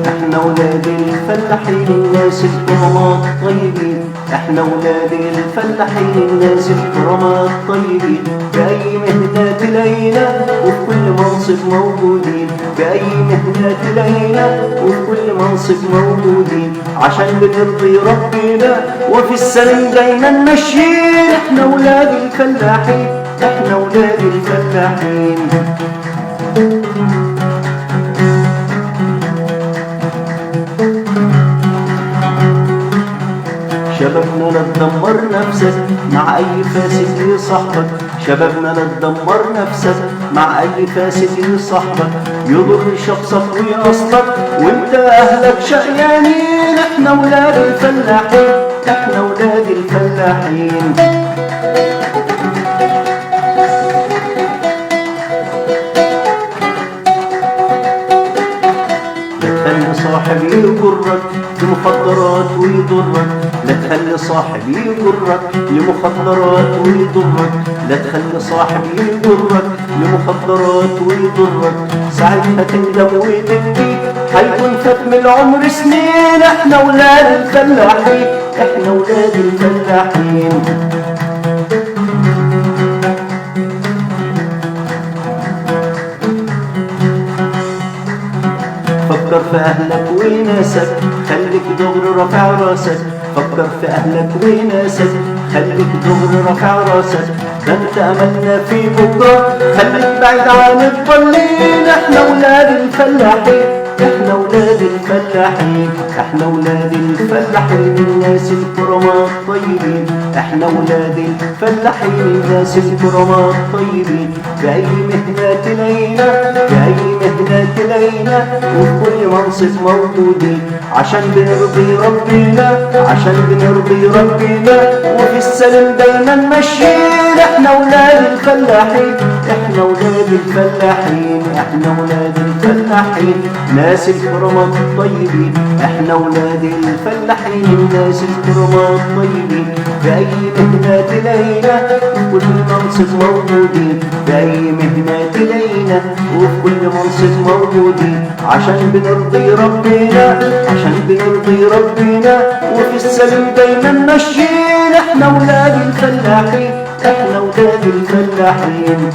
احنا ولاد الفلاحين الناس الكرماء الطيبين، احنا ولاد الفلاحين الناس الكرماء الطيبين، بأي مهنة تلاقينا وفي كل منصب موجودين، بأي مهنة تلاقينا وفي كل منصب موجودين، عشان بنرضي ربنا وفي السلام دايما ماشيين. احنا ولاد الفلاحين، احنا ولاد الفلاحين. شبابنا لا تدمر نفسك مع أي فاسد يصاحبك، شبابنا لا تدمر نفسك مع أي فاسد يصاحبك، يضر شخصك ويأصلك وانت أهلك شقيانين. احنا ولاد الفلاحين، احنا ولاد الفلاحين. لا تخلي صاحب يجرك لمخدرات ويضرك، لا تخلي صاحب يجرك لمخدرات ويضرك، لا تخلي صاحب يجرك لمخدرات ويضرك، ساعتها تندم وتبكي هيكون فات من العمر سنين. احنا ولاد الفلاحين، احنا ولاد الفلاحين. فكر في أهلك وناسك، خليك دغري رافع راسك، فكر في أهلك وناسك، خليك دغري رافع راسك، ده انت أملنا في بكرة، خليك بعيد عن الضالين. احنا ولاد الفلاحين، احنا ولاد الفلاحين، احنا ولاد الفلاحين الناس الكرماء الطيبين، احنا ولاد الفلاحين الناس الكرماء الطيبين، بأي مهنة تلاقينا، بأي مهنة تلاقينا وفي كل منصب موجودين، عشان بنرضي ربنا، عشان بنرضي ربنا وفي السلام دايما ماشيين. احنا ولاد الفلاحين، احنا ولاد الفلاحين، احنا ولاد الفلاحين ناس الكرماء الطيبين، احنا ولاد الفلاحين الناس الكرماء الطيبين، بأي مهنة تلاقينا وفي كل منصب موجودين، بأي مهنة تلاقينا وفي كل منصب موجودين، عشان بنرضي ربنا، عشان بنرضي ربنا وفي السلام دايما ماشيين. احنا ولاد الفلاحين، احنا ولاد الفلاحين.